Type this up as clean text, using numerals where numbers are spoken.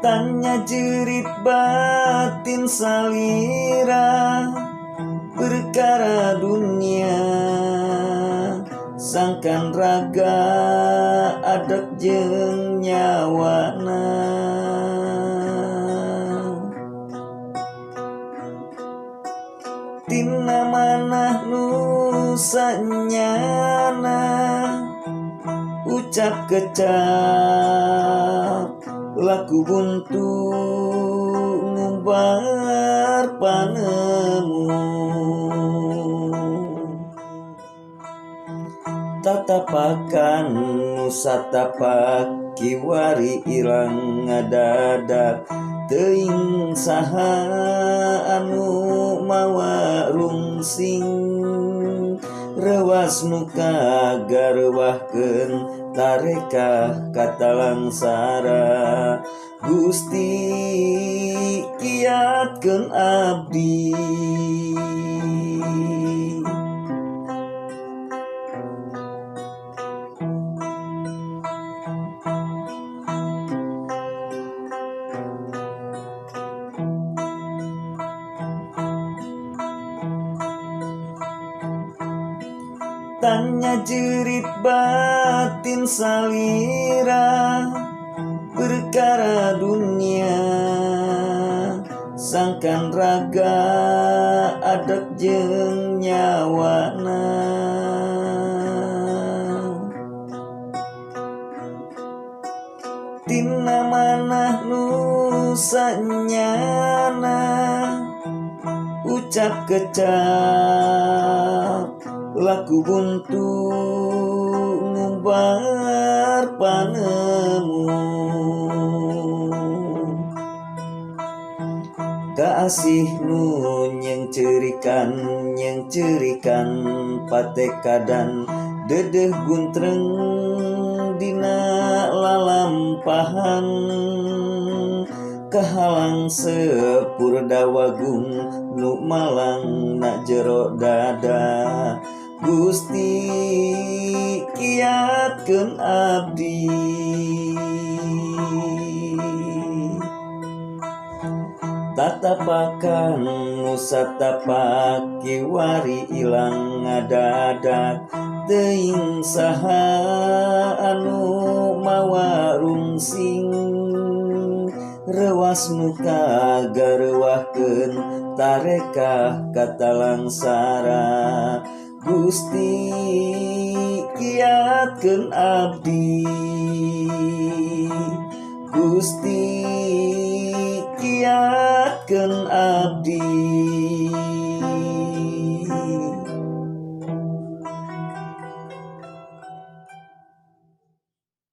Tanya jerit batin salira perkara dunia sangkan raga adak jeung nyawana. Tina manah nu sanyana ucap kecap laku buntu ngumbar panemu. Tatapakan nusa tapak kiwari ilang ngadadak teuing saha anu mawa rungsing rewas nu kagarwahkeun tarekah katalangsara. Gusti kiatkeun abdi. Tanya jerit batin salira perkara dunia sangkan raga adak jeung nyawana. Tina manah nu sanyana ucap kecap laku buntu ngumbar panemu. Kaasih nu nyengcerikan patekadan dedeh guntreng dina lalampahan kahalang sepur dawagung nu malang na jero dada. Gusti kiatkeun abdi. Tatapakan nusa tapak kiwari ilang ngadadak teuing saha anu mawa rungsing rewas nu kagarwahkeun tarekah katalangsara. Gusti kiatkeun abdi. Gusti kiatkeun abdi.